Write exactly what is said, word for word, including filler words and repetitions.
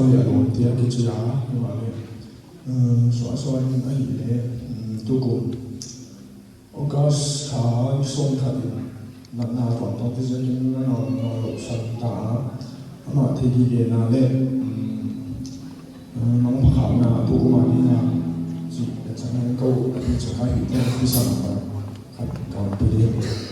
A lawmte a kichi a, himahleh, eh, suahsuah in ahihleh, mm, tukum August kha ni sawm khat in natna tuamtuam te zang in a nawn nawn louh san ta a. Amah theihgigena leh, mm, eh, mangphakhakna a tukum a ding a, chih a chan a kou a ti chak a hi teng kisam ta khat ka pi ding.